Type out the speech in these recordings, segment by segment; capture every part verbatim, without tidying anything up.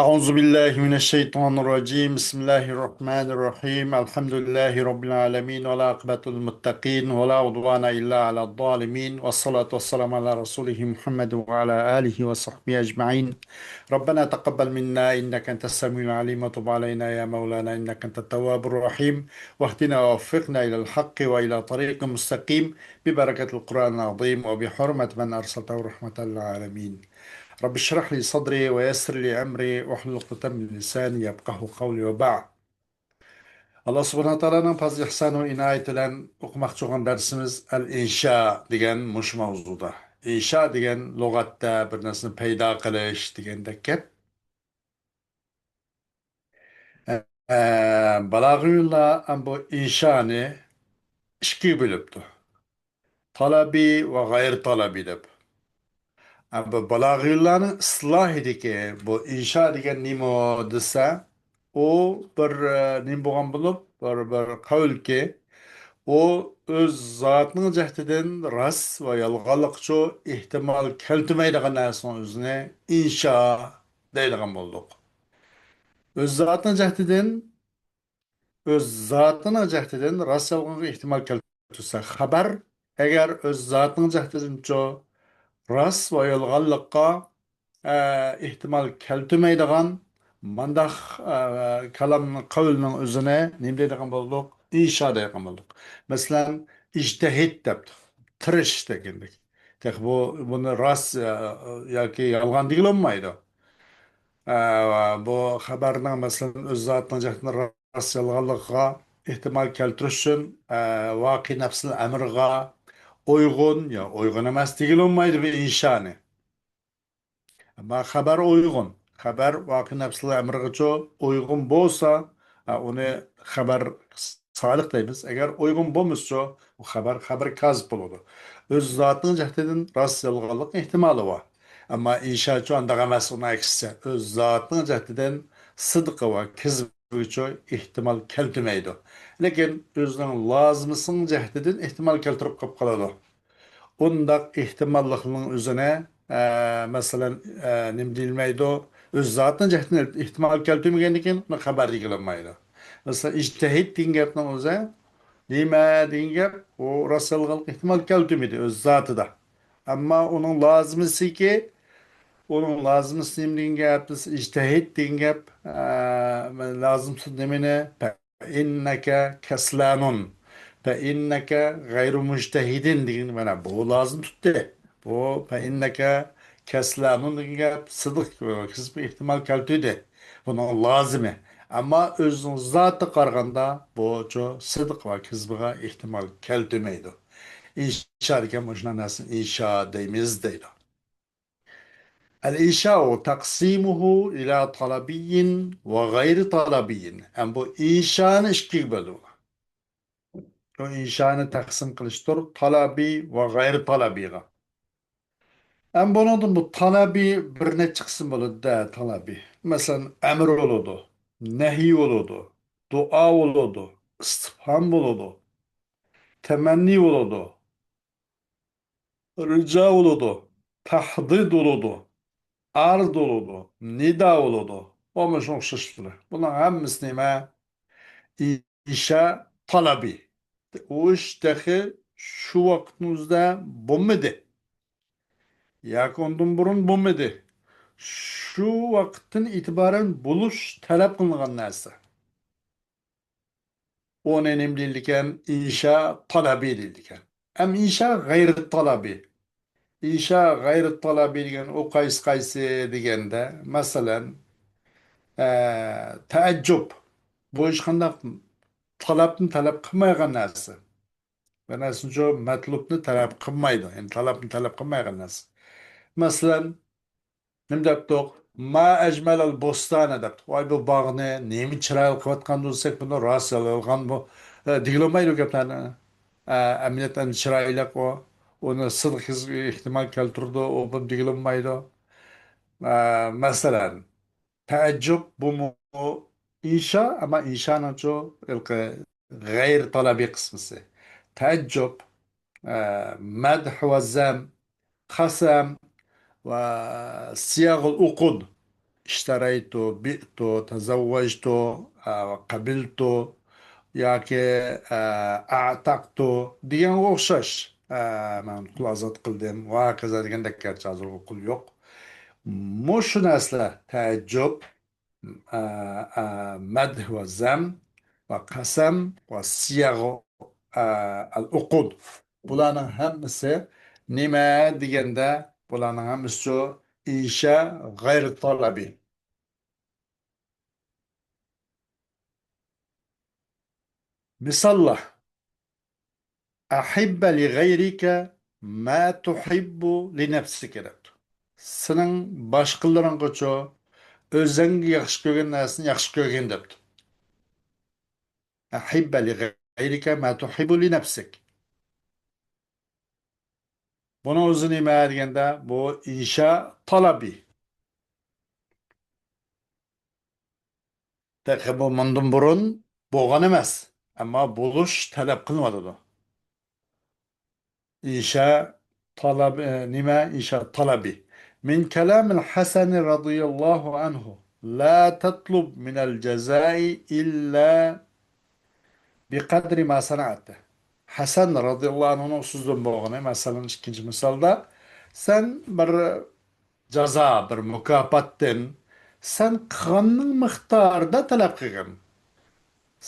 أعوذ بالله من الشيطان الرجيم. بسم الله الرحمن الرحيم. الحمد لله رب العالمين، والعاقبة للمتقين، ولا عدوان إلا على الظالمين، والصلاة والسلام على رسوله محمد وعلى آله وصحبه أجمعين. ربنا تقبل منا إنك أنت السميع العليم، وتب علينا يا مولانا إنك أنت التواب الرحيم، واهدنا ووفقنا إلى الحق وإلى طريق مستقيم ببركة القرآن العظيم وبحرمة من أرسلته رحمة للعالمين. رب اشرح لي صدري ويسر لي أمري واحلل عقدة من لساني يفقهوا قولي وبعد. ئاللا سۇبھانەھۇ ۋە تائالانىڭ پازىل ئېھسانى ۋە ئىنايىتى بىلەن ئوقۇماقچى بولغان دەرسىمىز ئەل ئىنشا دېگەن مۇشۇ ماۋزۇدا. ئىنشا دېگەن لۇغەتتە بىر نەرسىنى پەيدا قىلىش دېگەندەك گەپ. ئە، بالاغىيلار بۇ ئىنشانى ئىككىگە بۆلۈپتۇ. تالابىي ۋە غەيرىي تالابىي دەپ. ئە، بۇ بالاغىيلارنىڭ ئىستىلاھىدىكى بۇ ئىنشا دېگەن نېمە دېسە، ئۇ بىر، ئە، نېمە بولغان بولۇپ، بىر، بىر قەۋلكى، ئۇ ئۆز زاتىنىڭ جەھىتىدىن راست ۋە يالغانلىققىچۇ ئېھتىمال كەلتۈرمەيدىغان نەرسىنىڭ ئۆزىنى ئىنشا دەيدىغان بولدۇق. ئۆز زاتىنىڭ جەھىتىدىن، ئۆز زاتىنىڭ جەھىتىدىن راست يالغانغا ئېھتىمال كەلتۈرسە خەبەر، ئەگەر ئۆز زاتىنىڭ جەھىتىدىنچۇ راست ۋە يالغانلىققا، ئە، ئېھتىمال كەلتۈرمەيدىغان مانداق، ئە، كالام قەۋلنىڭ ئۆزىنى نېمە دەيدىغان بولدۇق؟ ئىنشا دەيدىغان بولدۇق. مەسىلەن، ئىجتىھىد دەپتۇ. تىرىش دېگەندەك. تېخى بۇ، بۇنى راست، ئە، ياكى يالغان دېگىلى بولمايدۇ. ئە، بۇ خەبەرنىڭ، مەسىلەن، ئۆز زاتىنىڭ جەھەتتىن راست يالغانلىقىغا ئېھتىمال كەلتۈرۈش ئۈچۈن، ئە، ۋاقىئ نەپسىل ئەمرىغا ئۇيغۇن يا ئۇيغۇن ئەمەس دېگىلى بولمايدۇ بۇ ئىنشانى. ئەمما خەبەر ئۇيغۇن. خەبەر ۋاقىئ نەپسىل ئەمرىغىچۇ ئۇيغۇن بولسا، ئە، ئۇنى خەبەر سالىھ دەيمىز. ئەگەر ئۇيغۇن بولمىسىچۇ، ئۇ خەبەر، خەبەر كازىب بولىدۇ. ئۆز زاتىنىڭ جەھىتىدىن راست يالغانلىق ئېھتىمالى بار. ئەمما ئىنشاچۇ ئانداق ئەمەس، ئۇنىڭ ئەكسىچە. ئۆز زاتىنىڭ جەھىتىدىن سىدىق ۋە كىزىبگىچۇ ئېھتىمال كەلتۈرمەيدۇ. لېكىن ئۆزىنىڭ لازىمىسىنىڭ جەھىتىدىن ئېھتىمال كەلتۈرۈپ قېلىپ قالىدۇ. ئۇنداق ئېھتىماللىقنىڭ ئۆزىنى، ئە، مەسىلەن، ئە، نېمە دېيىلمەيدۇ؟ ئۆز زاتىنىڭ جەھىتىدىن ئېھتىمال كەلتۈرمىگەندىن كېيىن ئۇنى خەبەر دېگىلى بولمايدۇ. مەسىلەن، ئىجتىھىد دېگەن گەپنىڭ ئۆزى، نېمە دېگەن گەپ؟ ئۇ راست يالغانلىق ئېھتىمال كەلتۈرمىدى ئۆز زاتىدا. ئەمما ئۇنىڭ لازىمىسىكى، ئۇنىڭ لازىمىسى نېمە دېگەن گەپ؟ بىز ئىجتىھىد دېگەن گەپ، ئە، لازىمسىز نېمىنى؟ فإنك كسلان، فإنك غير مجتهد دېگەن مانا بۇ لازىم تۇتتى. بۇ فإنك كسلان دېگەن گەپ سىدىق، كىزىپ ئېھتىمال كەلتۈردى. بۇنىڭ لازىمى. ئەمما ئۆزىنىڭ زاتىغا قارىغاندا بۇچۇ سىدىق ۋە كىزىبىغا ئېھتىمال كەلتۈرمەيدۇ. ئىنشا دېگەن مۇشۇنداق نەرسىنى ئىنشا دەيمىز دەيدۇ. الإنشاء تقسيمه إلى طلبي وغير طلبي. ئەمما بۇ ئىنشانى ئىككىگە بۆلىدۇ. بۇ ئىنشانى تەقسىم قىلىشتۇر، تالابىي ۋە غەيرىي تالابىيغا. ئەمما بۇنىڭدىن بۇ تالابىي بىر نەچچە قىسىم بولىدۇ-دە، تالابىي. مەسىلەن، ئەمر بولىدۇ، نەھىي بولىدۇ، دۇئا بولىدۇ، ئىستىپھام بولىدۇ، تەمەننى بولىدۇ، رىجا بولىدۇ، تەھدىد بولىدۇ، ئەرز بولىدۇ، نىدا بولىدۇ ۋە مۇشۇنىڭغا ئوخشاشلىرى. بۇنىڭ ھەممىسى نېمە؟ ئىنشا تالابىي. ئۇ ئىش تېخى شۇ ۋاقىتنىڭ ئۆزىدە بولمىدى. ياكى ئۇندىن بۇرۇن بولمىدى. شۇ ۋاقىتتىن ئېتىبارەن بولۇش تەلەپ قىلىنغان نەرسە. ئۇنى نېمە دېيىلىدىكەن؟ ئىنشا تالابىي دېيىلىدىكەن. ئەم ئىنشا غەيرىي تالابىي. ئىنشا غەيرىي تالابىي دېگەن ئۇ قايسى قايسى دېگەندە، مەسىلەن، ئە، تەئەججۇب. بۇ ھېچقانداق تەلەپنى تەلەپ قىلمايدىغان نەرسە. بىر نەرسىنىچۇ مەتلۇبنى تەلەپ قىلمايدۇ. يەنى تەلەپنى تەلەپ قىلمايدىغان نەرسە. مەسىلەن، نېمە دەپتۇق؟ ما ئەجمەلەل بوستانە دەپتۇق. ۋاي، بۇ باغنى نېمە چىرايلىق قىلىۋاتقان دېسەك، بۇنى راست يالغان بۇ، ئە، دېگىلى بولمايدۇ گەپلەرنى. ئە، ئەمەلىيەتتە ئەمدى چىرايلىق ئۇ. ئۇنى سىدىق ئېھتىمال كەلتۈرىدۇ، ئۇ بۇنى دېگىلى بولمايدۇ. ئە، مەسىلەن، تەئەججۇب بۇمۇ ئىنشا، ئەمما ئىنشانىڭچۇ ھېلىقى غەيرىي تالابىي قىسمىسى. تەئەججۇب، ئە، مەدھ ۋە زەم، قەسەم ۋە سىياغۇل ئۇقۇد. اشتريت، بعت، تزوجت، ئە، قبلت ياكى، ئە، أعتقت دېگەنگە ئوخشاش. ئە، مەن قۇل ئازاد قىلدىم ۋە ھاكازا دېگەندەك، گەرچە ھازىر ئۇ قۇل يوق. مۇشۇ نەرسىلەر تەئەججۈب، ئە، ئە، مەدھ ۋە زەم ۋە قەسەم ۋە سىيەغ، ئە، ئەل ئۇقۇد. بۇلارنىڭ ھەممىسى نېمە دېگەندە، بۇلارنىڭ ھەممىسى شۇ ئىنشا غەيرى تەلەبى. مىساللار. أحب لغيرك ما تحب لنفسك دەپتۇ. سېنىڭ باشقىلىرىڭغىچۇ ئۆزۈڭگە ياخشى كۆرگەن نەرسىنى ياخشى كۆرگىن دەپتۇ. أحب لغيرك ما تحب لنفسك. بۇنىڭ ئۆزى نېمە دېگەندە، بۇ ئىنشا تەلەبى. تېخى بۇ مۇندىن بۇرۇن بولغان ئەمەس، ئەمما بولۇش تەلەپ قىلىنىۋاتىدۇ. ئىنشا تەلەب، ئە، نېمە؟ ئىنشا تەلەبى. من كلام الحسن رضي الله عنه، لا تطلب من الجزاء إلا بقدر ما صنعت. ھەسەن رازىياللاھۇ ئەنھۇنىڭ سۆزىدىن بولغىنى، مەسىلەن، ئىككىنچى مىسالدا، سەن بىر جازا، بىر مۇكاپاتتىن سەن قىلغاننىڭ مىقدارىدا تەلەپ قىلغىن.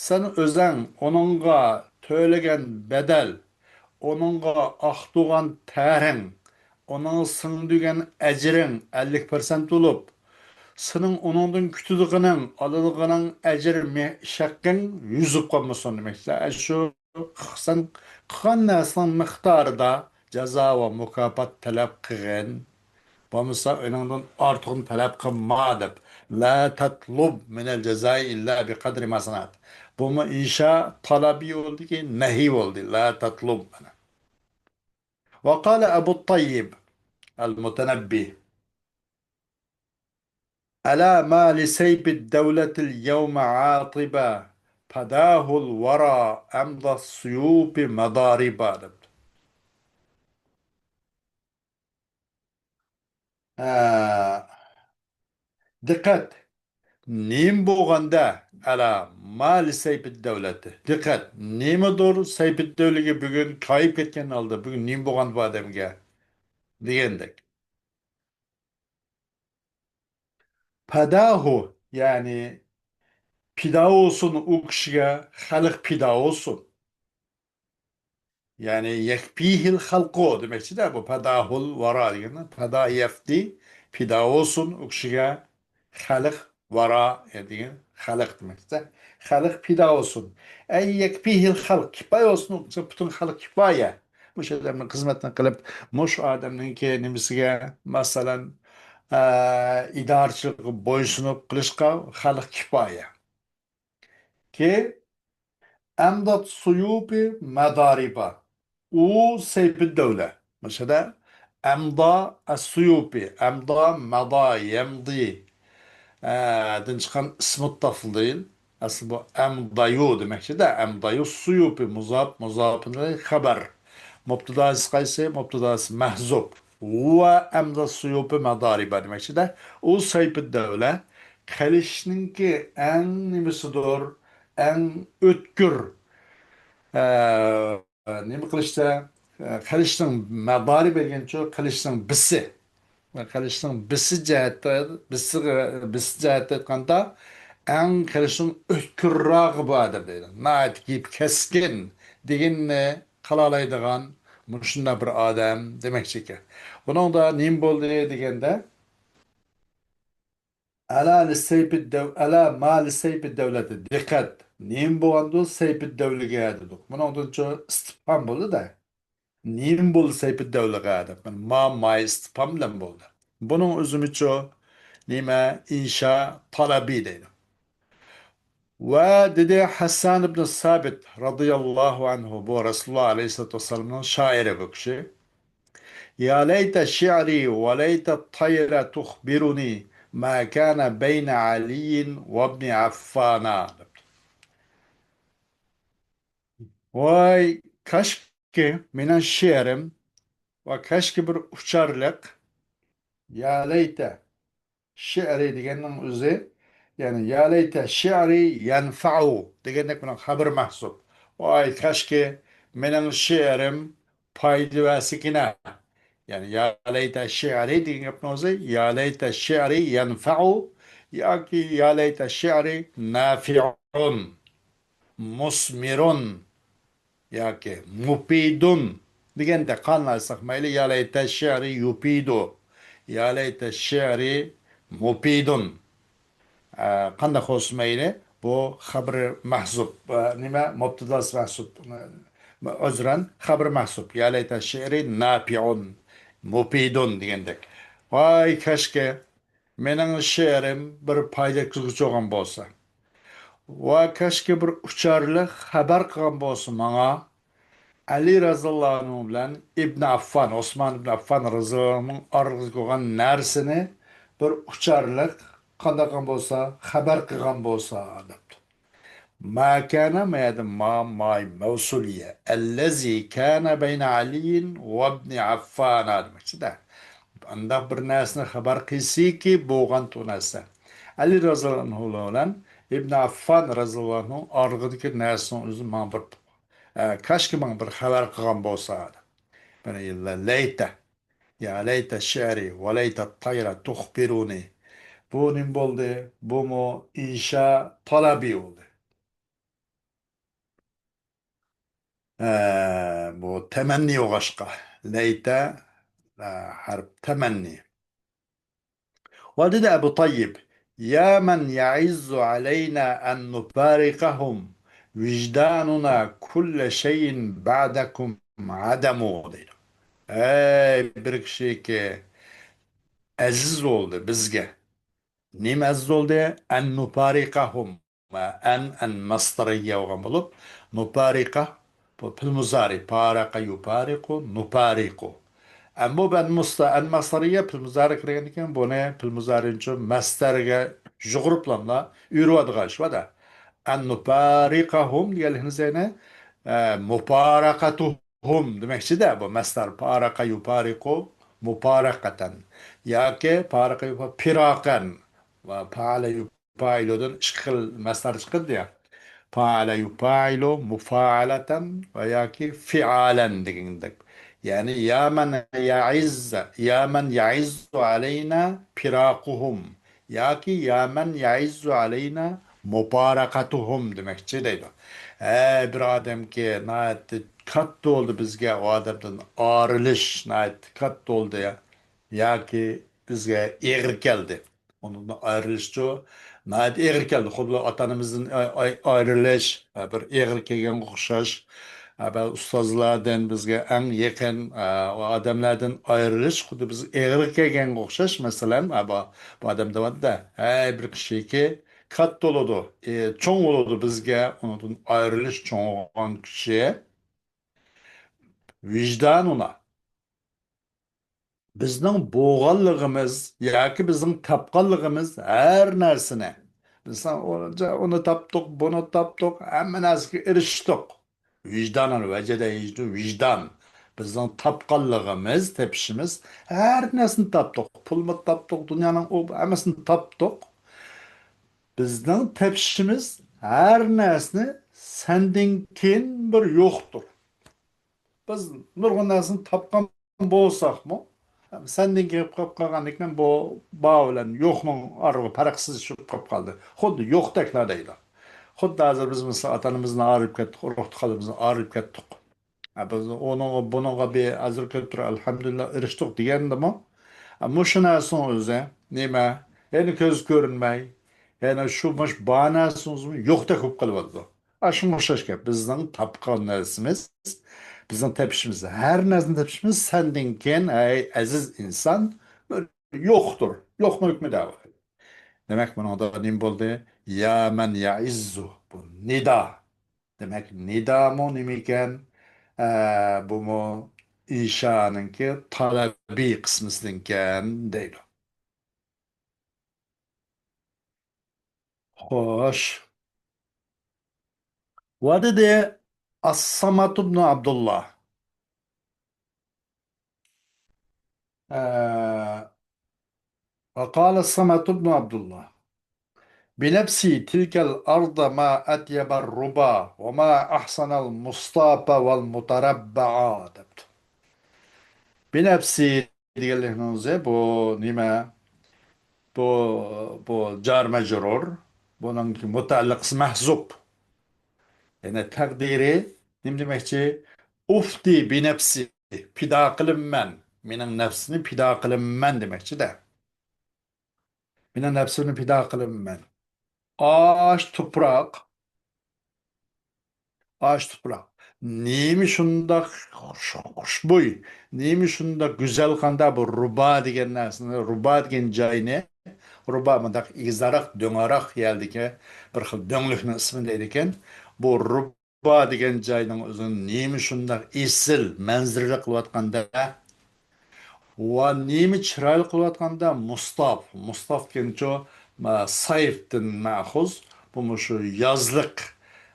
سەن ئۆزەڭ ئۇنىڭغا تۆلىگەن بەدەل، ئۇنىڭغا ئاقتۇرغان تەرىڭ، ئۇنىڭغا سىڭدۈرگەن ئەجرىڭ ئەللىك پىرسەنت بولۇپ، سېنىڭ ئۇنىڭدىن كۈتىدىغىنىڭ، ئالىدىغىنىڭ ئەجىر مە-، شەققىڭ يۈز بولۇپ قالمىسۇن دېمەكچى. ئە، شۇ سەن قىلغان نەرسىنىڭ مىقدارىدا جازا ۋە مۇكاپات تەلەپ قىلغىن. بولمىسا ئۇنىڭدىن ئارتۇقىنى تەلەپ قىلما دەپ. لا تطلب من الجزاء إلا بقدر ما صنعت. بۇمۇ ئىنشا تەلەبى بولدىكى، نەھى بولدى. لا تطلب. وقال أبو الطيب المتنبي: ألا ما لسيف الدولة اليوم عاطبا، فداه الورى أمضى السيوف مضاربا دەپتۇ. ھە. دىققەت! نېمە بولغاندا، ئەلا ما لىسەيپىددەۋلەتى. دىققەت! نېمىدۇر سەيپىددەۋلىگە بۈگۈن كايىپ كەتكەن ھالدا، بۈگۈن نېمە بولغان بۇ ئادەمگە؟ دېگەندەك. پەداھۇ، يەنى پىدا بولسۇن ئۇ كىشىگە، خەلق پىدا بولسۇن. يەنى يەكپىھىل خەلقۇ دېمەكچىدە، بۇ پەداھۇل ۋارا دېگەن، پەدا يەفدى، پىدا بولسۇن ئۇ كىشىگە، خەلق ۋارا، يەنى دېگەن خەلق دېمەكچىدە. خەلق پىدا بولسۇن. ئەي يەكپىھىل خەلق، كىپايە بولسۇن ئۇ كىشىگە، پۈتۈن خەلق كىپايە. مۇشۇ ئادەمنىڭ خىزمىتىنى قىلىپ، مۇشۇ ئادەمنىڭكى نېمىسىگە، مەسىلەن، ئە، ئىدارىچىلىقىغا بويسۇنۇپ قىلىشقا خەلق كىپايە. كى ئەمدات سۇيۇپى مەدارىبا. ئۇ سەيپىددەۋلە. مۇشۇدا ئەمدا ئەسسۇيۇپى، ئەمدا مەدا يەمدى. ئە، دىن چىققان ئىسمۇ تەفلىل. ئەسلى بۇ ئەمدايۇ دېمەكچىدە. ئەمدايۇ سۇيۇپى مۇزاپ، مۇزاپىنى خەبەر. مۇبتىداسى قايسى؟ مۇبتىداسى مەھزۇپ. ھۇۋە ئەمدا سۇيۇپى مەدارىبا دېمەكچىدە. ئۇ سەيپىددەۋلە قىلىچنىڭكى ئەڭ نېمىسىدۇر، ئەڭ ئۆتكۈر، ئە، نېمە قىلىچتا، ئە، قىلىچنىڭ مەدارى بەرگەنچۇ، قىلىچنىڭ بىسى. قىلىچنىڭ بىسى جەھەتتە، بىسى، بىسى جەھەتتە ئېيتقاندا، ئەڭ قىلىچنىڭ ئۆتكۈرراقى بۇ ئادەم دەيدۇ. ناھايىتى كەسكىن دېگىنىنى قىلالايدىغان مۇشۇنداق بىر ئادەم دېمەكچى ئىكەن. بۇنىڭدا نېمە بولدى دېگەندە، ئەلا لىسەيپىددەۋ-، ئەلا ما لىسەيپىددەۋلەتى. دىققەت! نېمە بولغاندۇ سەيپىددەۋلىگە دېدۇق. بۇنىڭدىنچۇ ئىستىپھام بولدى-دە. نېمە بولدى سەيپىددەۋلىگە دەپ. ما ماي ئىستىپھام بىلەن بولدى. بۇنىڭ ئۆزىمىچۇ نېمە؟ ئىنشا تەلەبى دەيدۇ. ۋە دېدى ھەسسان ئىبنى سابىت رازىياللاھۇ ئەنھۇ، بۇ رەسۇلۇللا ئەلەيھىسسالاتۇ ۋەسسالامنىڭ شائىرى بۇ كىشى. يا ليت شعري وليت الطير تخبرني ما كان بين علي وابن عفان دەپتۇ. ۋاي، كاشكى مېنىڭ شېئىرىم ۋە كاشكى بىر ئۇچارلىق، يا لەيتە، شېئىرى دېگەننىڭ ئۆزى، يەنى يا لەيتە شېئىرى يەنفەئۇ دېگەندەك بۇنىڭ خەبىرى مەھزۇپ. ۋاي كاشكى مېنىڭ شېئىرىم پايدا بەرسىكىنە. يەنى يا لەيتە شېئىرى دېگەن گەپنىڭ ئۆزى يا لەيتە شېئىرى يەنفەئۇ ياكى يا لەيتە شېئىرى نافىئۇن، مۇسمىرۇن ياكى مۇپىدۇن دېگەندەك قانداق ئېيتساق مەيلى، يا لەيتە شېئىرى يۇپىدۇ، يا لەيتە شېئىرى مۇپىدۇن. ئە، قانداق بولسا مەيلى، بۇ خەبىرى مەھزۇپ، ئە، نېمە، مۇبتىداسى مەھزۇپ. ئە، ئۆزرەن خەبىرى مەھزۇپ. يا لەيتە شېئىرى نافىئۇن، مۇپىدۇن دېگەندەك. ۋاي كاشكى مېنىڭ شېئىرىم بىر پايدا يەتكۈزگۈچى بولغان بولسا. ۋاي كاشكى بىر ئۇچارلىق خەۋەر قىلغان بولسا ماڭا، ئەلى رەزىياللاھۇ ئەنھۇ بىلەن ئىبنى ئاففان، ئوسمان ئىبنى ئاففان رەزىياللاھۇ ئەنھۇنىڭ ئارىلىقىدا بولغان نەرسىنى بىر ئۇچارلىق قانداق قىلغان بولسا، خەۋەر قىلغان بولسا، دەپتۇ. ما كان، ما يەردە ما، ماي مەۋسۇلىيە. ئەللەزى كان بەينە ئەلىيىن ۋەبنى ئەففانا دېمەكچىدە. ئانداق بىر نەرسىنى خەۋەر قىلسىكى بولغان تۇ نەرسە. ئەلى رەزىياللاھۇ ئەنھۇ بىلەن ئىبنى ئەففان رەزىياللاھۇ ئەنھۇ ئارىلىقىدىكى نەرسىنىڭ ئۆزى ماڭا بىر، ئە، كاشكى ماڭا بىر خەۋەر قىلغان بولسا. بىر لەيتە. يا لەيتە شېئىرى ۋە لەيتە تايرا تۇخبىرۇنى. بۇ نېمە بولدى؟ بۇمۇ ئىنشا تەلەبى بولدى. ئە، بۇ تەمەننى بولغاچقا. لەيتە، ئە، ھەرپ تەمەننى. ۋە دېدى ئەبۇ تەييىب، يا مەن يەئىززۇ ئەلەينا ئەن نۇپارىقەھۇم ۋىجدانۇنا كۇللە شەيئىن بەئدەكۇم ئەدەمۇ دەيدۇ. ئەي بىر كىشىكى ئەزىز بولدى بىزگە. نېمە ئەزىز بولدى؟ ئەن نۇپارىقەھۇم. ئەن، ئەن مەسدەرىيە بولغان بولۇپ، نۇپارىقە، بۇ پىل مۇزارى، پارەقە يۇپارىقۇ، نۇپارىقۇ. ئەمما بۇ ئەن مۇستا-، ئەن مەسدەرىيە پىل مۇزارى كىرگەندىن كېيىن بۇنى پىل مۇزارىنچۇ مەسدەرگە يۇغۇرۇپلاملا ئۆرۈۋالىدىغان ئىش بار-دە. ئەن نۇپارىقەھۇم دېگەنلىكىمىز يەنە، ئە، مۇپارەقەتۇ ھۇم دېمەكچىدە، بۇ مەسدەر پارەقە يۇپارىقۇ مۇپارەقەتەن ياكى پارەقە يۇپا-، پىراقەن ۋە پائەلە يۇپائىلۇدىن ئىككى خىل مەسدەر چىقىدۇ يا. پائەلە يۇپائىلۇ مۇفائەلەتەن ۋە ياكى فىئالەن دېگەندەك. يەنى يا مەن يەئىززە، يا مەن يەئىززۇ ئەلەينا پىراقۇھۇم. ياكى يا مەن يەئىززۇ ئەلەينا مۇپارەقەتۇھۇم دېمەكچى دەيدۇ. ھەي، بىر ئادەمكى ناھايىتى كاتتا بولدى بىزگە، ئۇ ئادەمدىن ئايرىلىش ناھايىتى كاتتا بولدى ياكى بىزگە ئېغىر كەلدى. ئۇنىڭدىن ئايرىلىشچۇ ناھايىتى ئېغىر كەلدى. خۇددى ئاتا-ئانىمىزدىن ئاي-، ئاي-، ئايرىلىش، ھە، بىر ئېغىر كەلگەنگە ئوخشاش. ھە، بەزى ئۇستازلاردىن بىزگە ئەڭ يېقىن، ئە، ئادەملەردىن ئايرىلىش خۇددى بىزگە ئېغىر كەلگەنگە ئوخشاش. مەسىلەن، ئە، بۇ، بۇ ئادەم دەۋاتىدۇ، ھەي، بىر كىشىكى كاتتا بولىدۇ، ئە، چوڭ بولىدۇ بىزگە، ئۇنىڭدىن ئايرىلىش چوڭ بولغان كىشى. ۋىجدانۇنا. بىزنىڭ بولغانلىقىمىز ياكى بىزنىڭ تاپقانلىقىمىز ھەر نەرسىنى، بىز ساڭا ئۇ-، ئۇنى تاپتۇق، بۇنى تاپتۇق، ھەممە نەرسىگە ئېرىشتۇق. ۋىجدانەن ۋەجەدە يەجىدۇ ۋىجدان. بىزنىڭ تاپقانلىقىمىز، تېپىشىمىز، ھەر نەرسىنى تاپتۇق. پۇلمۇ تاپتۇق، دۇنيانىڭ ئۇ، ھەممىسىنى تاپتۇق. بىزنىڭ تېپىشىمىز ھەر نەرسىنى سەندىن كېيىن بىر يوقتۇر. بىز نۇرغۇن نەرسىنى تاپقان بولساقمۇ، سەندىن كېيىن قېلىپ قالغاندىكىن بۇ بار بىلەن يوقنىڭ ئارىلىقى پەرقسىزلىشىپ قېلىپ قالدى. خۇددى يوقتەكلا دەيدۇ. خۇددى ھازىر بىز مىسال ئاتا-ئانىمىزدىن ئايرىلىپ كەتتۇق، ئۇرۇق-تۇغقانلىرىمىزدىن ئايرىلىپ كەتتۇق. ھە، بىز ئۇنىڭغا، بۇنىڭغا بىر ئەزىر كەلتۈرۈپ، ئەلھەمدۇلىللا ئېرىشتۇق دېگەندىمۇ، ھە، مۇشۇ نەرسىنىڭ ئۆزى نېمە؟ يەنە كۆز كۆرۈنمەي، يەنە شۇ مۇش بار نەرسىڭىزمۇ يوقتەك بولۇپ قېلىۋاتىدۇ. ئاشۇنىڭغا ئوخشاش گەپ. بىزنىڭ تاپقان نەرسىمىز، بىزنىڭ تېپىشىمىز، ھەر نەرسىنى تېپىشىمىز سەندىن كېيىن، ئەي ئەزىز ئىنسان، بىر يوقتۇر. يوقنىڭ ھۆكمىدە. دېمەك، بۇنىڭدا نېمە بولدى؟ يا مەن يەئىززۇ. بۇ نىدا. دېمەك، نىدامۇ نېمە ئىكەن؟ ئە، بۇمۇ ئىنشانىڭكى تەلەبىي قىسمىسىدىنكەن دەيدۇ. خوش. ۋە دېدى ئەسسامەت ئىبنى ئابدۇللا. ئە، وقال سمعة بن عبد الله: بنفسي تلك الأرض ما أطيب الربا وما أحسن المصطاف والمتربع دەپتۇ. بىنەپسى دېگەنلىكنىڭ ئۆزى بۇ نېمە؟ بۇ، بۇ جار مەجرۇر. بۇنىڭ مۇتەئەللىقىسى مەھزۇپ. يەنى تەقدىرى نېمە دېمەكچى؟ ئۇفتى بىنەپسى، پىدا قىلىمەن. مېنىڭ نەپسىنى پىدا قىلىمەن دېمەكچىدە. مېنىڭ نەپسىمنى پىدا قىلىمەن. ئاش تۇپراق، ئاش تۇپراق. نېمە شۇنداق خۇش-، خۇشبۇي، نېمە شۇنداق گۈزەل قاندا بۇ رۇبا دېگەن نەرسىنى، رۇبا دېگەن جاينى، رۇبا مۇنداق ئېگىزراق، دۆڭئاراق يەردىكى بىر خىل دۆڭلۈكنىڭ ئىسمى دەيدىكەن. بۇ رۇبا دېگەن جاينىڭ ئۆزىنى نېمە شۇنداق ئېسىل مەنزىرىلىك قىلىۋاتقاندا، ۋە نېمە چىرايلىق قىلىۋاتقاندا، مۇستاف، مۇستاف دېگەنچۇ، ما، سايفتىن مەخۇز، بۇ مۇشۇ يازلىق،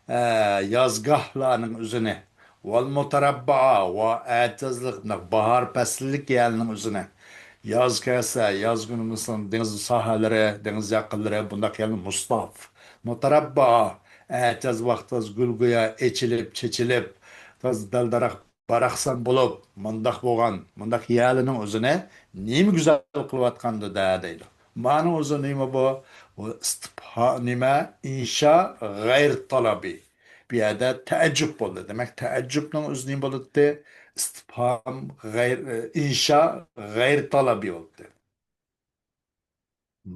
ئە، يازگاھلارنىڭ ئۆزىنى، ۋەل مۇتەرەببا، ۋە ئەتىيازلىق، مۇنداق باھار پەسلىك يەرنىڭ ئۆزىنى، ياز كەلسە، ياز كۈنى مىسالەن دېڭىز ساھەلىرى، دېڭىز ياقىنلىرى، بۇنداق يەرنى مۇستاف، مۇتەرەببا، ئەتىياز ۋاقتىدا گۈل گويا ئېچىلىپ، چېچىلىپ، دەل-دەرەخ باراقسان بولۇپ، مۇنداق بولغان، مۇنداق يەرلىنىڭ ئۆزىنى نېمە گۈزەل قىلىۋاتقاندۇ-دە دەيدۇ. مانىڭ ئۆزى نېمە بۇ؟ بۇ ئىستىپھا-، نېمە؟ ئىنشا غەيرىي تەلەبىي. بۇ يەردە تەئەججۈپ بولدى. دېمەك، تەئەججۈپنىڭ ئۆزى نېمە بولاتتى؟ ئىستىپھام غەير-، ئىنشا غەيرىي تەلەبىي بولدى.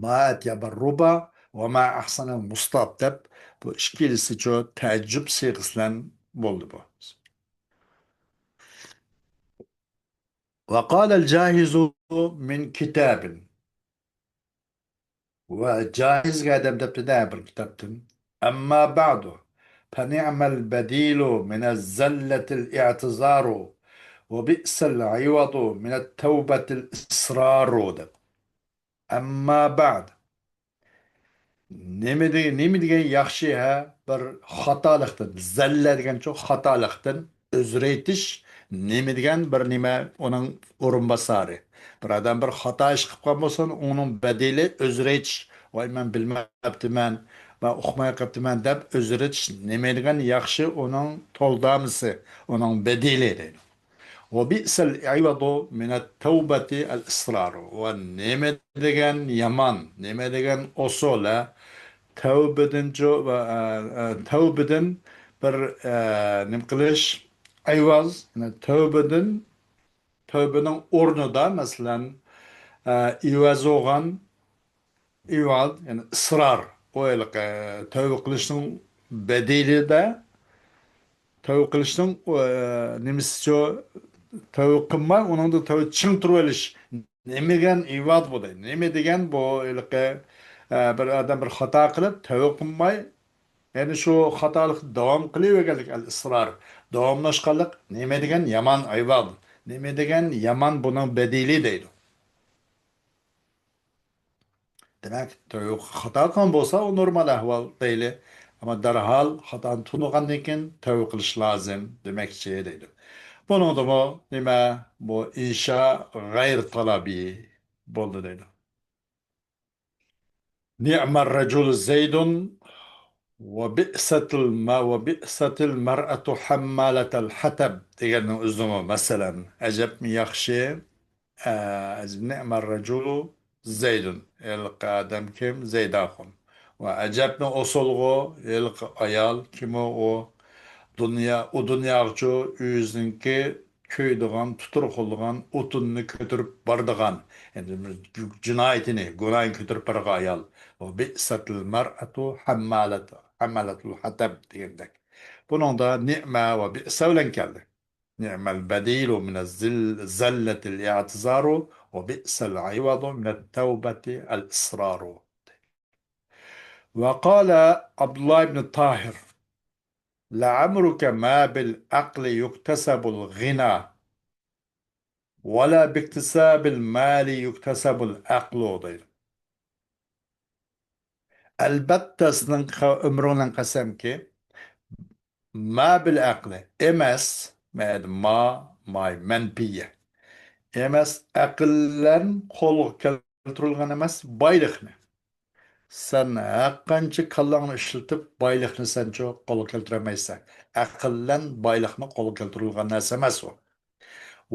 ما ئەتيەبەر رۇبا ۋە ما ئەھسەنەل مۇستاپ دەپ، بۇ ئىككىلىسىچۇ تەئەججۈپ سىيغىسى بىلەن بولدى بۇ. وقال الجاهز من كتاب. ۋە جاھىزگە ئادەم دەپتۇ-دە بىر كىتابتىن. أما بعد، فنعم البديل من الزلة الاعتذار، وبئس العوض من التوبة الإصرار دەپ. ئەمما بەئد. نېمە دېگەن، نېمە دېگەن ياخشى ھە، بىر خاتالىقتىن، زەللە دېگەنچۇ خاتالىقتىن ئۆزرە ئېيتىش، نېمە دېگەن بىر نېمە، ئۇنىڭ ئورۇنباسارى. بىر ئادەم بىر خاتا ئىش قىلىپ قالغان بولسا، ئۇنىڭ بەدىلى ئۆزرە ئېيتىش. ۋاي، مەن بىلمەپتىمەن، مەن ئۇقماي قاپتىمەن دەپ ئۆزرە ئېيتىش نېمە دېگەن ياخشى، ئۇنىڭ تولدامىسى، ئۇنىڭ بەدىلى دەيدۇ. وبئس العوض من التوبة الإصرار. ۋە نېمە دېگەن يامان، نېمە دېگەن ئوسۇل، ھە؟ تەۋبىدىنچۇ، ۋە، ئە، ئە، تەۋبىدىن بىر، ئە، نېمە قىلىش، ئەيۋاز، يەنى تەۋبىدىن، تەۋبىنىڭ ئورنىدا، مەسىلەن، ئە، ئىۋەز بولغان ئىۋاد، يەنى ئىسرار. ئۇ ھېلىقى تەۋبە قىلىشنىڭ بەدىلىدە، تەۋبە قىلىشنىڭ، ئۇ، نېمىسىچۇ، تەۋبە قىلماي، ئۇنىڭدا تەۋبە چىڭ تۇرۇۋېلىش. نېمە دېگەن ئىۋاد بۇ دەيدۇ. نېمە دېگەن بۇ ھېلىقى، ئە، بىر ئادەم بىر خاتا قىلىپ، تەۋبە قىلماي، يەنە شۇ خاتالىقتا داۋام قىلىۋەرگەنلىك، ئەل ئىسرار. داۋاملاشقانلىق نېمە دېگەن يامان ئىۋاد. نېمە دېگەن يامان بۇنىڭ بەدىلى دەيدۇ. دېمەك، تەۋبە خاتا قىلغان بولسا، ئۇ نورمال ئەھۋال دەيلى. ئەمما دەرھال خاتانى تونۇغاندىن كېيىن تەۋبە قىلىش لازىم دېمەكچى دەيدۇ. بۇنىڭدىمۇ نېمە؟ بۇ ئىنشا غەيرىي تەلەبىي بولدى دەيدۇ. نعم الرجل زيد وبئست الم-، وبئست المرأة حمالة الحطب دېگەننىڭ ئۆزىمۇ، مەسىلەن، ئەجەبمۇ ياخشى، ئە، نعم الرجل زيد. ھېلىقى ئادەم كىم؟ زەيداخۇن. ۋە ئەجەبمۇ ئوسۇلغۇ، ھېلىقى ئايال كىمۇ ئۇ؟ دۇنيا، ئۇ دۇنياغىچۇ ئۆزىنىڭكى كۆيىدىغان، تۇتۇرغۇلىغان ئوتۇننى كۆتۈرۈپ بارىدىغان، يەنى جىنايىتىنى، گۇناھىنى كۆتۈرۈپ بارغان ئايال. وبئست المرأة حمالة، حمالة الحطب دېگەندەك. بۇنىڭدا نىئمە ۋە بىئسە بىلەن كەلدى. نعم البديل من الزل-، الزلة الاعتذار، وبئس العوض من التوبة الإصرار. وقال عبد الله بن طاهر: لعمرك ما بالعقل يكتسب الغنى، ولا باكتساب المال يكتسب العقل دەيدۇ. ئەلبەتتە، سىزنىڭ قە-، ئۆمرۈڭلەن قەسەمكى، ما بالعقل ئەمەس، ما، ما، مەنپىيە. ئەمەس، ئەقىل بىلەن قولغا كەل- كەلتۈرۈلگەن ئەمەس، بايلىقنى. سەن ھەرقانچە كاللاڭنى ئىشلىتىپ، بايلىقنى سەنچۇ قولغا كەلتۈرەلمەيسەن. ئەقىل بىلەن بايلىقنى قولغا كەلتۈرۈلگەن نەرسە ئەمەس ئۇ.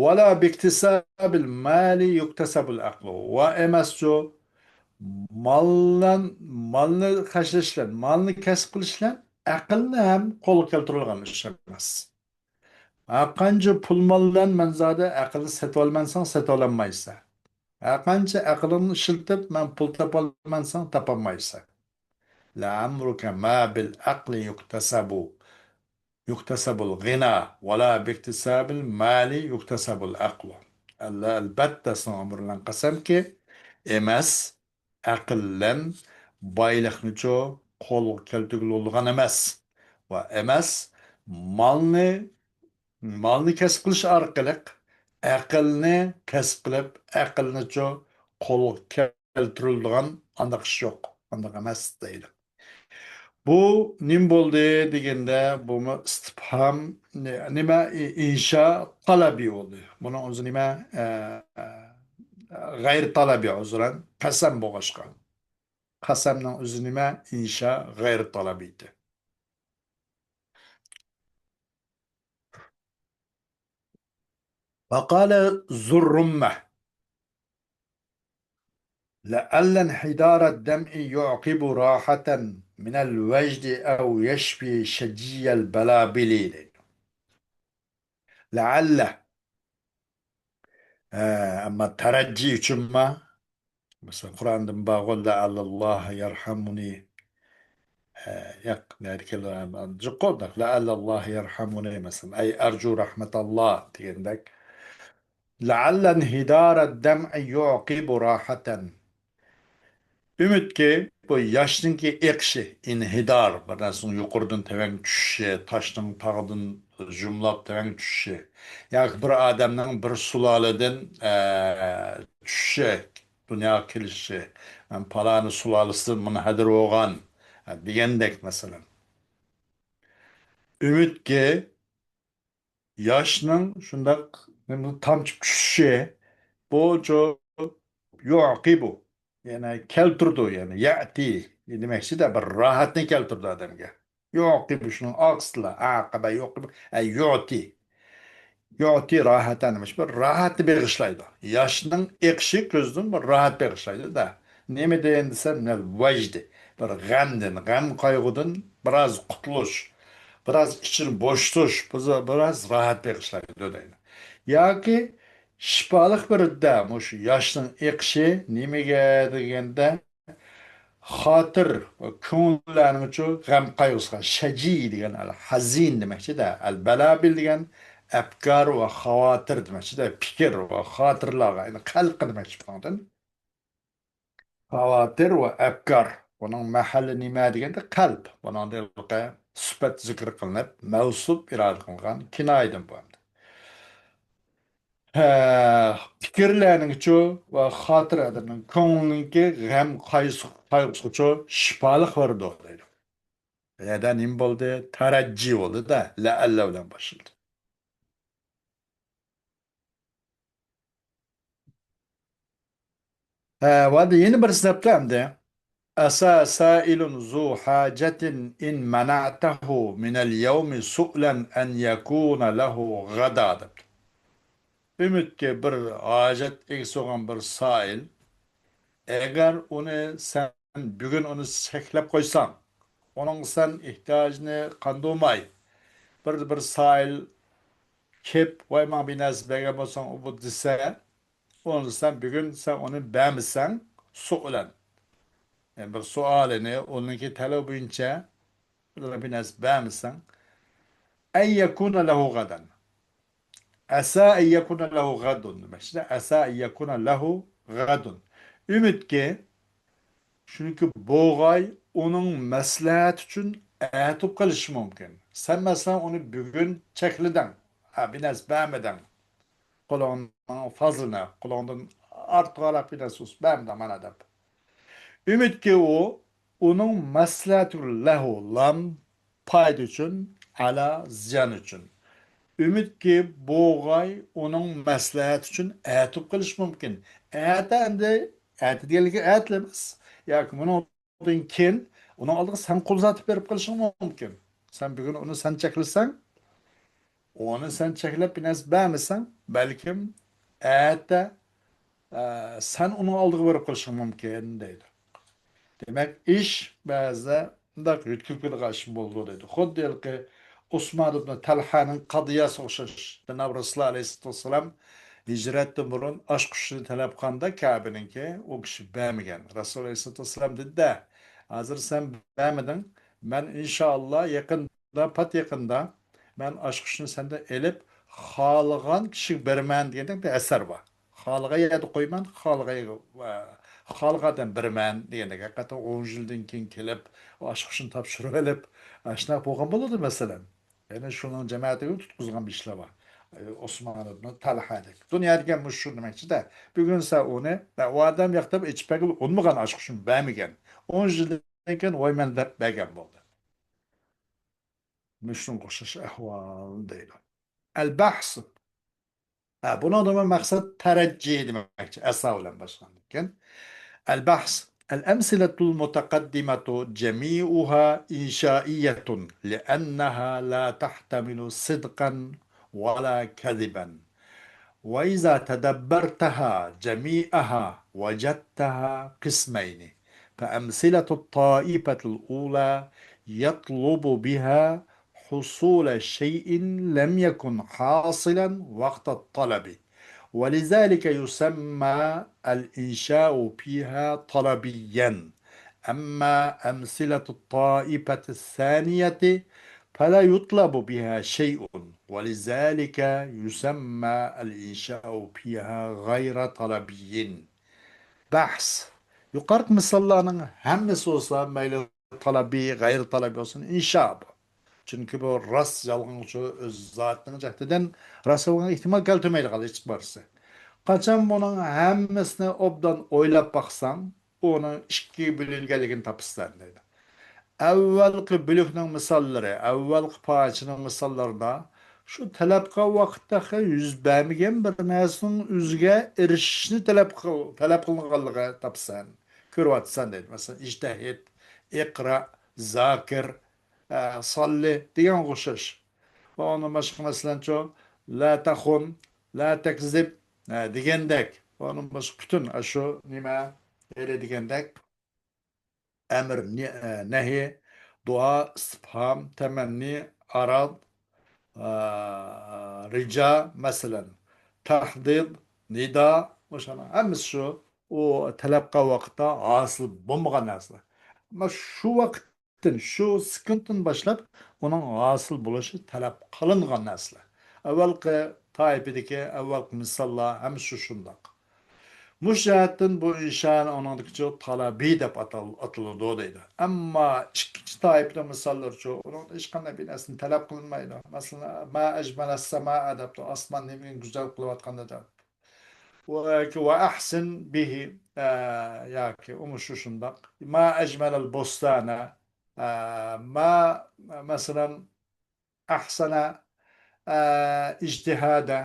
ۋەلا بىكتىسابىل مالى يۇكتەسەبۇل ئەقلۇ. ۋە ئەمەسچۇ، ماللان-، مالنى خەجلەش بىلەن، مالنى كەسىپ قىلىش بىلەن ئەقىلنى ھەم قولغا كەلتۈرۈلگەن ئىش ئەمەس. ھەرقانچە پۇل مال بىلەن مەن زادى ئەقىلنى سېتىۋالمىساڭ، سېتىۋالالمايسەن. ھەرقانچە ئەقلىڭنى ئىشلىتىپ، مەن پۇل تاپالمىساڭ، تاپالمايسەن. لەئەمرۇكە ما بىل ئەقلى يۇكتەسەبۇ، يۇكتەسەبۇل غىنا، ۋەلا بىكتىسابىل مالى يۇكتەسەبۇل ئەقلۇ. ئەللە، ئەلبەتتە، ساڭا ئۆمۈر بىلەن قەسەمكى، ئەمەس، ئەقىل بىلەن بايلىقنىچۇ قولغا كەلتۈرگىلى بولىدىغان ئەمەس. ۋە ئەمەس، مالنى، مالنى كەسىپ قىلىش ئارقىلىق ئەقىلنى كەسىپ قىلىپ، ئەقىلنىچۇ قولغا كەلتۈرۈلىدىغان ئانداق ئىش يوق، ئانداق ئەمەس دەيدۇ. بۇ نېمە بولدى دېگەندە، بۇمۇ ئىستىپھام، نېمە، ئىنشا تەلەبى بولدى. بۇنىڭ ئۆزى نېمە؟ ئە، غەيرىي تەلەبى، ئۇزرەن، قەسەم بولغاچقا. قەسەمنىڭ ئۆزى نېمە؟ ئىنشا غەيرىي تەلەبى ئىدى. وقال ذو الرمة: لعل انحدار الدمع يعقب راحة من الوجد أو يشفي شجي البلابل. لعل. ئە، ئەمما تەرەججى ئۈچۈنما؟ مەسىلەن، قۇرئاندىن بارغۇ، لەئەللەللاھە يەرھەمۇنى. ئە، ياق، نەدىكى، جۇققۇ، لەئەللەللاھە يەرھەمۇنى، مەسىلەن، ئەي ئەرجۇ رەھمەتاللا دېگەندەك. لەئەللە ئىنھىدارە دەمئى يۇقىبۇ راھەتەن. ئۈمىدكى، بۇ ياشنىڭكى ئېقىشى، ئىنھىدار، بىر نەرسىنىڭ يۇقىرىدىن تۆۋەن چۈشۈشى، تاشنىڭ تاغدىن جۇملاپ تۆۋەن چۈشۈشى. ياكى بىر ئادەمنىڭ بىر سۇلالىدىن، ئە، چۈشۈشى، دۇنياغا كېلىشى، ھەم پالانى سۇلالىسىدىن مۇنھەدىر بولغان، ھە، دېگەندەك مەسىلەن. ئۈمىدكى ياشنىڭ شۇنداق نېمە تامچە چۈشۈشى، بۇ چۇ-، يۇقىبۇ، يەنى كەلتۈرىدۇ، يەنى يەتى دېمەكچىدە، بىر راھەتنى كەلتۈرىدۇ ئادەمگە. يۇقىبۇ شۇنىڭ ئاقسىلا، ئاقىبە يۇقىبۇ، ئە، يۇتى. يۇتى راھەتەن، بىر راھەتنى بېغىشلايدۇ. ياشنىڭ ئېقىشى كۆزدىن بىر راھەت بېغىشلايدۇ-دە. نېمىدىن دېسە، مىنەل ۋەجدى. بىر غەمدىن، غەم قايغۇدىن بىراز قۇتۇلۇش، بىراز ئىچىنى بوشىتىش، بىز-، بىراز راھەت بېغىشلايدۇ دەيدۇ. ياكى شىپالىق بىردە مۇشۇ ياشنىڭ ئېقىشى نېمىگە دېگەندە، خاتىر ۋە كۆڭۈللەرنىڭچۇ غەم قايغۇسىغا، شەجى دېگەن ئەل ھەزىن دېمەكچىدە، ئەل بەلابىل دېگەن ئەپكار ۋە خاۋاتىر دېمەكچىدە، پىكىر ۋە خاتىرىلارغا، يەنى قەلق دېمەكچى بۇنىڭدىن. خاۋاتىر ۋە ئەپكار. بۇنىڭ مەھەللى نېمە دېگەندە، قەلب. بۇنىڭدا ھېلىقى سۈپەت زىكىر قىلىنىپ، مەۋسۇپ ئىرادە قىلىنغان كىنايىدىن بۇ ئەمدى. ھە، پىكىرلەرنىڭچۇ ۋە خاتىرە ئادەمنىڭ كۆڭلىنىڭكى غەم قايسۇ-، قايغۇسىغىچۇ شىپالىق بېرىدۇ دەيدۇ. يەنە نېمە بولدى؟ تەرەججى بولدى-دە، لەئەللە بىلەن باشلىدى. ھە، ۋە يەنە بىرسى دەپتۇ ئەمدى. ئەسا سائىلۇن زۇ ھاجەتىن ئىن مەنەئتەھۇ مىنەل يەۋمى سۇئلەن ئەن يەكۇنە لەھۇ غەدا دەپتۇ. ئۈمىدكى بىر ھاجەت ئىگىسى بولغان بىر سائىل، ئەگەر ئۇنى سەن بۈگۈن ئۇنى چەكلەپ قويساڭ، ئۇنىڭ سەن ئېھتىياجىنى قاندۇرماي، بىر، بىر سائىل كېلىپ، ۋاي، ماڭا بىر نەرسە بەرگەن بولساڭ، ئۇ بۇ دېسە، ئۇنى سەن بۈگۈن سەن ئۇنى بەرمىسەڭ، سۇئلەن. يەنى بىر سوئالىنى، ئۇنىڭكى تەلىپى بويىچە بىر نەرسە بەرمىسەڭ، ئەن يەكۇنە لەھۇ غەدەن. ئەسا ئەن يەكۇنە لەھۇ غەدۇن دېمەكچىدە، ئەسا ئەن يەكۇنە لەھۇ غەدۇن. ئۈمىدكى، چۈنكى بوغاي ئۇنىڭ مەسلىھەتى ئۈچۈن ئەتىپ قېلىشى مۇمكىن. سەن، مەسىلەن، ئۇنى بۈگۈن چەكلىدىڭ، ھە، بىر نەرسە بەرمىدىڭ. قولۇڭنىڭ فازلىنى، قولۇڭدىن ئارتۇقراق بىر نەرسە بولسا بەرمىدىڭ مانا دەپ. ئۈمىدكى ئۇ، ئۇنىڭ مەسلىھەتى لەھۇ، لام پايدا ئۈچۈن، ئەلا زىيان ئۈچۈن. ئۈمىدكى بوغاي ئۇنىڭ مەسلىھەتى ئۈچۈن ئەتىپ قېلىشى مۇمكىن. ئەتە ئەمدى ئەتە دېگەنلىكى ئەتىلا ئەمەس. ياكى مۇنىڭدىن كېيىن ئۇنىڭ ئالدىغا سەن قول ئۇزارتىپ بېرىپ قېلىشىڭ مۇمكىن. سەن بۈگۈن ئۇنى سەن چەكلىسەڭ، ئۇنى سەن چەكلەپ بىر نەرسە بەرمىسەڭ، بەلكىم ئەتە، ئە، سەن ئۇنىڭ ئالدىغا بېرىپ قېلىشىڭ مۇمكىن، دەيدۇ. دېمەك، ئىش بەزىدە مۇنداق يۆتكىلىپ كېتىدىغان ئىش بولىدۇ، دەيدۇ. خۇددى ھېلىقى ئۇسمان ئىبن تەلھانىڭ قەزىيەسىگە ئوخشاش. جانابى رەسۇلۇللا ئەلەيھىسسالاتۇ ۋەسسالام ھىجرەتتىن بۇرۇن ئاچقۇچنى تەلەپ قىلغاندا كەبىنىڭكى، ئۇ كىشى بەرمىگەن. رەسۇلۇللا ئەلەيھىسسالاتۇ ۋەسسالام دېدى-دە، ھازىر سەن بەرمىدىڭ، مەن ئىنشائاللا يېقىندا، پات يېقىندا مەن ئاچقۇچنى سەندىن ئېلىپ، خالىغان كىشىگە بېرىمەن دېگەندەك بىر ئەسەر بار. خالىغان يەردە قويىمەن، خالىغان يەرگە، خالىغان ئادەم بېرىمەن دېگەندەك. ھەقىقەتەن ئون يىلدىن كېيىن كېلىپ، ئاچقۇچنى تاپشۇرۇپ ئېلىپ، ئاشۇنداق بولغان بولىدۇ، مەسىلەن. يەنى شۇنىڭ جەمەتىگە تۇتقۇزغان بىر ئىشلار بار. ئوسمان ئىبن تەلھەدەك. دۇنيا دېگەن مۇشۇ دېمەكچىدە. بۈگۈن سەن ئۇنى، ئۇ ئادەم ياقتىپ ئېچىپ بەرگىلى ئۇنىمىغان ئاچقۇچنى بەرمىگەن. ئون يىلدىن كېيىن ۋاي مەن دەپ بەرگەن بولدى. مۇشۇنىڭغا ئوخشاش ئەھۋال دەيدۇ. البحث. ھە، بۇنىڭدىمۇ مەقسەت تەرەججى دېمەكچى، ئەسا بىلەن باشلىنىدىكەن. البحث. الأمثلة المتقدمة جميعها إنشائية لأنها لا تحتمل صدقا ولا كذبا. وإذا تدبرتها جميعها وجدتها قسمين، فأمثلة الطائفة الأولى يطلب بها حصول شيء لم يكن حاصلا وقت الطلب، ولذلك يسمى الإنشاء فيها طلبيا. أما أمثلة الطائفة الثانية فلا يطلب بها شيء، ولذلك يسمى الإنشاء فيها غير طلبي. بەھس. يۇقىرىقى مىساللارنىڭ ھەممىسى بولسا، مەيلى تەلەبىي، غەيرىي تەلەبىي بولسۇن، ئىنشا بۇ. چۈنكى بۇ راست يالغانغىچۇ ئۆز زاتىنىڭ جەھىتىدىن راست يالغانغا ئېھتىمال كەلتۈرمەيدىغان ھېچ بىرسى. قاچان بۇنىڭ ھەممىسىنى ئوبدان ئويلاپ باقساڭ، ئۇنىڭ ئىككىگە بۆلۈنگەنلىكىنى تاپىسەن دەيدۇ. ئەۋۋەلقى بۆلۈكنىڭ مىساللىرى، ئەۋۋەلقى پارچىنىڭ مىساللىرىدا شۇ تەلەپ قىلغان ۋاقىتتا يۈز بەرمىگەن بىر نەرسىنىڭ ئۆزىگە ئېرىشىشنى تەلەپ قىل-، تەلەپ قىلىنغانلىقى تاپىسەن، كۆرۈۋاتىسەن دەيدۇ. مەسىلەن، ئىجتەھىد، ئىقرا، زاكىر، ئە، ساللى دېگەنگە ئوخشاش. ۋە ئۇنىڭ باشقا، مەسىلەنچۇ، لا تخن، لا تكذب، ئە، دېگەندەك. ۋە ئۇنىڭ باشقا پۈتۈن ئاشۇ نېمە، ھېلى دېگەندەك. ئەمر، نى-، ئە، نەھى، دۇئا، ئىستىپھام، تەمەننى، ئاراد، ئە، رىجا، مەسىلەن، تەھدىد، نىدا، مۇشۇلارنىڭ ھەممىسى شۇ، ئۇ تەلەپ قىلغان ۋاقىتتا ھاسىل بولمىغان نەرسىلەر. ئەمما شۇ ۋاقىتتىن، شۇ سېكۇنتتىن باشلاپ ئۇنىڭ ھاسىل بولۇشى تەلەپ قىلىنغان نەرسىلەر. ئەۋۋەلقى تائىپىدىكى ئەۋۋەلقى مىساللار ھەممىسى شۇنداق. مۇشۇ جەھەتتىن بۇ ئىنشانى ئۇنىڭدىكىچۇ تەلەبىي دەپ ئاتال-، ئاتىلىدۇ دەيدۇ. ئەمما ئىككىنچى تائىپىنىڭ مىساللىرىچۇ، ئۇنىڭدا ھېچقانداق بىر نەرسىنى تەلەپ قىلىنمايدۇ. مەسىلەن، ما ئەجمەلەس سەمائە دەپتۇ، ئاسمان نېمىنى گۈزەل قىلىۋاتقان دەپ. ۋە، ۋە ئەھسىن بىھى، ئە، ياكى ئۇمۇ شۇ شۇنداق. ما ئەجمەلەل بوستانە، ئە، ما، مەسىلەن، ئەھسەنە، ئە، ئىجتىھادە،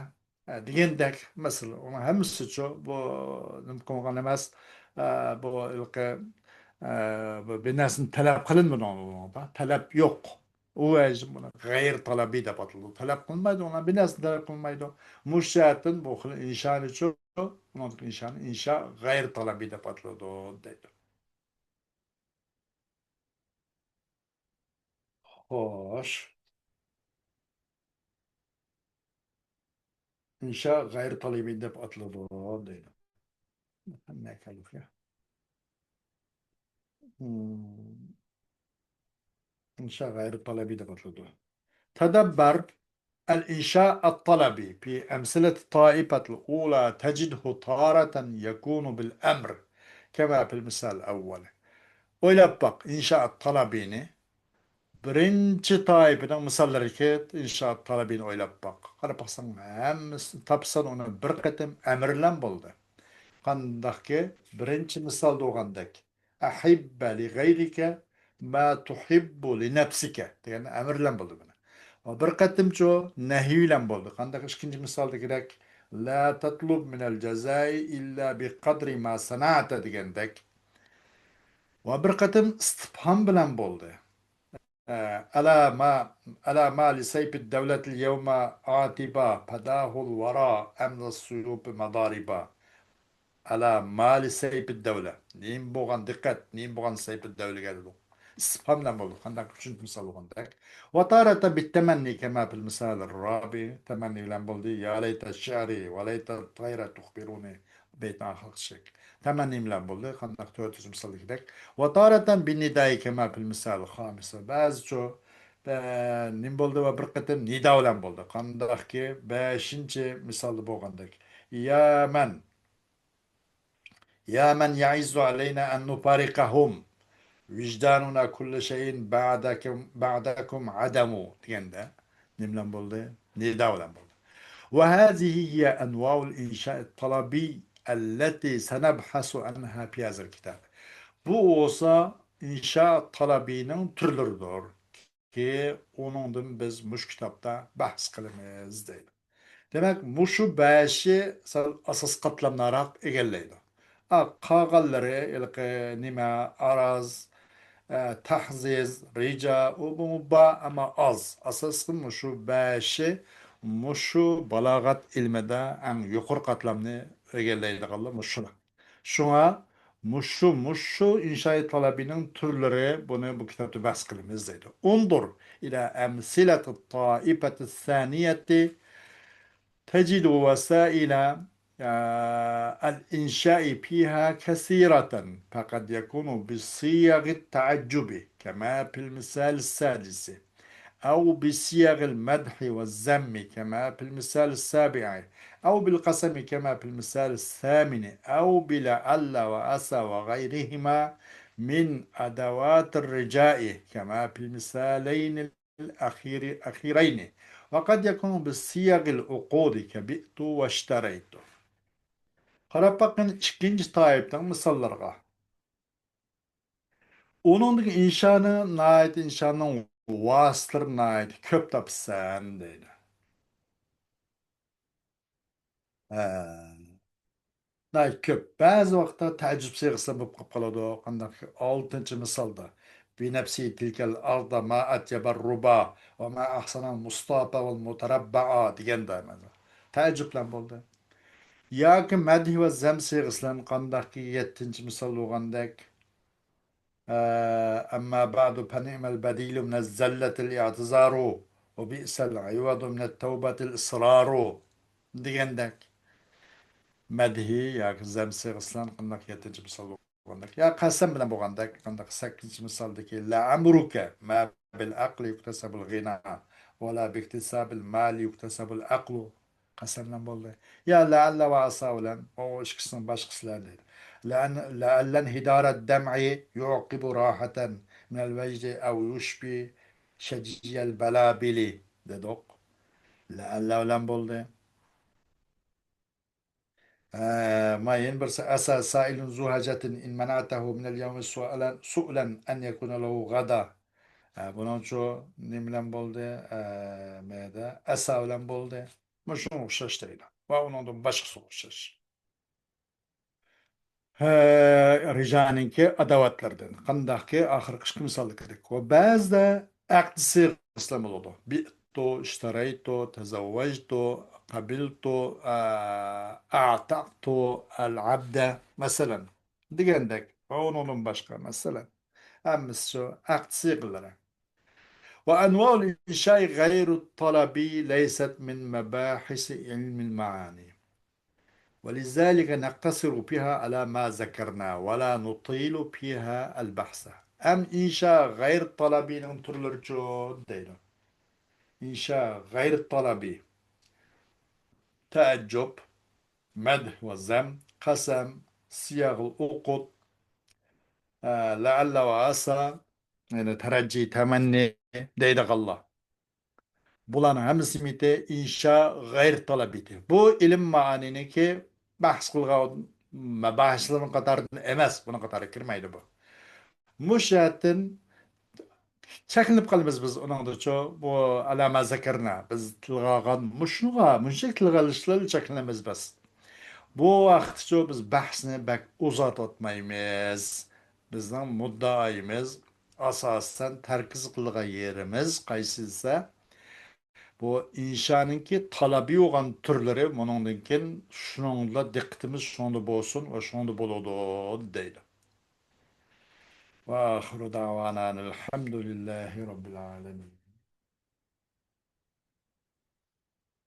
ئە، دېگەندەك مەسىلە. ئۇنىڭ ھەممىسىچۇ بۇ نېمە قىلغان ئەمەس، ئە، بۇ ھېلىقى، ئە، بۇ بىر نەرسىنى تەلەپ قىلىنمىدى ئۇنىڭدا. تەلەپ يوق. ئۇ ۋەجىدىن بۇنى غەيرىي تەلەبىي دەپ ئاتىلىدۇ. تەلەپ قىلمايدۇ، ئۇلار بىر نەرسىنى تەلەپ قىلمايدۇ. مۇشۇ جەھەتتىن بۇ خىل ئىنشانىچۇ، ئۇنىڭدىكى ئىنشانى ئىنشا غەيرىي تەلەبىي دەپ ئاتىلىدۇ، دەيدۇ. خوش. ئىنشا غەيرىي تەلەبىي دەپ ئاتىلىدۇ، دەيدۇ. مەكەلۇف يا. مم. ئىنشا غەيرىي تەلەبىي دەپ ئاتىلىدۇ. تەدەببەر الإنشاء الطلبي في أمثلة الطائفة الأولى تجده تارة يكون بالأمر كما في المثال الأول. ئويلاپ باق، ئىنشائەت تەلەبىنى. بىرىنچى تائىپىنىڭ مىساللىرىدىكى ئىنشائەت تەلەبىنى ئويلاپ باق. قاراپ باقساڭ، ھەممىسىنى تاپسان ئۇنى بىر قېتىم ئەمىر بىلەن بولدى. قانداقكى بىرىنچى مىسالدا بولغاندەك. أحب لغيرك ما تحب لنفسك دېگەن ئەمىر بىلەن بولدى بۇنى. بىر قېتىمچۇ نەھىي بىلەن بولدى. قانداق ئىككىنچى مىسالدىكىدەك، لا تطلب من الجزاء إلا بقدر ما صنعت دېگەندەك. ۋە بىر قېتىم ئىستىپھام بىلەن بولدى. ئە، ألا ما، ألا ما لسيف الدولة اليوم عاتبة، فداه الورى أم للسيوف مضاربة. ألا ما لسيف الدولة. نېمە بولغان، دىققەت، نېمە بولغان سەيپىددەۋلىگە دېدۇق. ئىستىپھام بىلەن بولدى. قانداق، ئۈچىنچى مىسال بولغاندەك. وتارة بالتمني كما في المثال الرابع. تەمەننى بىلەن بولدى. يا ليت شعري وليت الطير تخبرني. بەيتنىڭ ئاخىرقى شەكلى. تەمەننى بىلەن بولدى. قانداق، تۆتىنچى مىسالدىكىدەك. وتارة بالنداء كما في المثال الخامس. بەزىچۇ، بە-، نېمە بولدى ۋە بىر قېتىم نىدا بىلەن بولدى. قانداقكى، بەشىنچى مىسالدا بولغاندەك. يا من يا من يعز علينا أن نفارقهم، وجداننا كل شيء بعدكم، بعدكم عدم دېگەندە، نېمە بىلەن بولدى؟ نىدا بىلەن بولدى. وهذه هي أنواع الإنشاء الطلبي التي سنبحث عنها في هذا الكتاب. بۇ بولسا ئىنشا تەلەبىنىڭ تۈرلىرىدۇر. كى، ئۇنىڭدىن بىز مۇشۇ كىتابتا بەھس قىلىمىز دەيدۇ. دېمەك، مۇشۇ بەشى سەل ئاساس قاتلامنى ئېگىللەيدۇ. ئا، قالغانلىرى ھېلىقى نېمە، ئاراز، ئە، تەھزىز، رىجا، ئۇ بۇمۇ بار، ئەمما ئاز. ئاساسلىقى مۇشۇ بەشى مۇشۇ بالاغەت ئىلمىدا ئەڭ يۇقىرى قاتلامنى ئىگىلەيدىغانلار مۇشۇلار. شۇڭا مۇشۇ، مۇشۇ ئىنشائى تەلەبىنىڭ تۈرلىرى، بۇنى بۇ كىتابتا بەھس قىلىمىز دەيدۇ. انظر إلى أمثلة الطائفة الثانية تجد وسائل، آه، الإنشاء فيها كثيرة، فقد يكون بصيغ التعجب كما في المثال السادس، أو بصيغ المدح والذم كما في المثال السابع، أو بالقسم كما في المثال الثامن، أو بلعل وعسى وغيرهما من أدوات الرجاء كما في المثالين الأخير-، الأخيرين، وقد يكون بصيغ العقود كبعت واشتريت. قاراپ باققىن ئىككىنچى تائىپىنىڭ مىساللىرىغا. ئۇنىڭدىكى ئىنشانى ناھايىتى، ئىنشانىڭ ۋاسىتىلىرىنى ناھايىتى كۆپ تاپىسەن دەيدۇ. ھە. ناھايىتى كۆپ. بەزى ۋاقىتتا تەئەججۈپ سىيغىسىدا بولۇپ قېلىپ قالىدۇ. قانداق، ئالتىنچى مىسالدا، بنفس تلك الأرض ما أطيب الربا وما أحسن المصطافى والمتربعا دېگەندە، تەئەججۈپ بىلەن بولدى. ياكى مەدھى ۋە زەم سىيغىسى بىلەن، قانداقكى يەتتىنچى مىسال بولغاندەك، ئە، أما بعد فنعم البديل من الزلة الاعتذار وبئس العوض من التوبة الإصرار دېگەندەك. مەدھى ياكى زەم سىيغىسى بىلەن قانداق يەتتىنچى مىسال بولغاندەك. يا قەسەم بىلەن بولغاندەك، قانداق سەككىزىنچى مىسالدىكى لعمرك ما بالعقل يكتسب الغنى ولا باكتساب المال يكتسب العقل. قەسەم بىلەن بولدى. يا لعل ۋە ئاسا بىلەن، ئۇ ئىككىسىنىڭ باشقىسى بىلەن دەيدۇ. لعل، لعل انهدار الدمع يعقب راحة من الوجد أو يشفي شجي البلابل دېدۇق. لعل بىلەن بولدى. ھە، ما يەنە بىرسى، عسى سائل ذو حاجة إن منعته من اليوم سؤلا، سؤلا أن يكون له غدا. ھە، بۇنىڭچۇ نېمە بىلەن بولدى؟ ھە، مەدە، ئەسا بىلەن بولدى. مۇشۇنىڭغا ئوخشاش دەيدۇ. ۋە ئۇنىڭدىن باشقىسىغا ئوخشاش. ھە، رىجانىڭكى ئاداۋاتلىرىدىن. قانداقكى ئاخىرقى ئىككى مىسالدىكىدەك. ۋە بەزىدە ئەقد سىيغىسى بىلەن بولىدۇ. بئتۇ، ئىشتەرەيتۇ، تەزەۋۋەجتۇ، قەبىلتۇ، ئە، ئەتەقتۇ، ئەلئەبدە، مەسىلەن، دېگەندەك. ۋە ئۇنىڭدىن باشقا، مەسىلەن، ھەممىسى شۇ ئەقد سىيغىلىرى. وأنواع الإنشاء غير الطلبي ليست من مباحث علم المعاني. ولذلك نقتصر فيها على ما ذكرنا ولا نطيل فيها البحث. ئەم ئىنشا غەيرىي تەلەبىنىڭ تۈرلىرىچۇ دەيدۇ. ئىنشا غەيرىي تەلەبى. تەئەججۈب، مەدھ ۋە زەم، قەسەم، سىياغىل ئۇقۇد، ئە، لەئەللە ۋە ئەسا، يەنى تەرەججى، تەمەننى دەيدىغانلار. بۇلارنىڭ ھەممىسى نېمىتى؟ ئىنشا غەيرىي تەلەبىتى. بۇ ئىلىم مائانىنىڭكى بەھس قىلغان مەباھىسلىرىنىڭ قاتارىدىن ئەمەس، بۇنىڭ قاتارىغا كىرمەيدۇ بۇ. مۇشۇ جەھەتتىن چەكلىنىپ قالىمىز بىز ئۇنىڭدىچۇ. بۇ ئەلەما زەكەرنا بىز تىلغا ئالغان مۇشۇنىغا، مۇشۇنچىلىك تىلغا ئېلىشلا چەكلىنىمىز بىز. بۇ ۋاقىتچۇ بىز بەھسنى بەك ئۇزارتىۋاتمايمىز. بىزنىڭ مۇددىئايىمىز، ئاساسەن، تەركىز قىلغان يېرىمىز قايسى دېسە، بۇ ئىنشانىڭكى تالابىي بولغان تۈرلىرى، بۇنىڭدىن كېيىن شۇنىڭدا دىققىتىمىز شۇنىڭدا بولسۇن ۋە شۇنىڭدا بولىدۇ، دەيدۇ. وآخر دعوانا أن الحمد لله رب العالمين.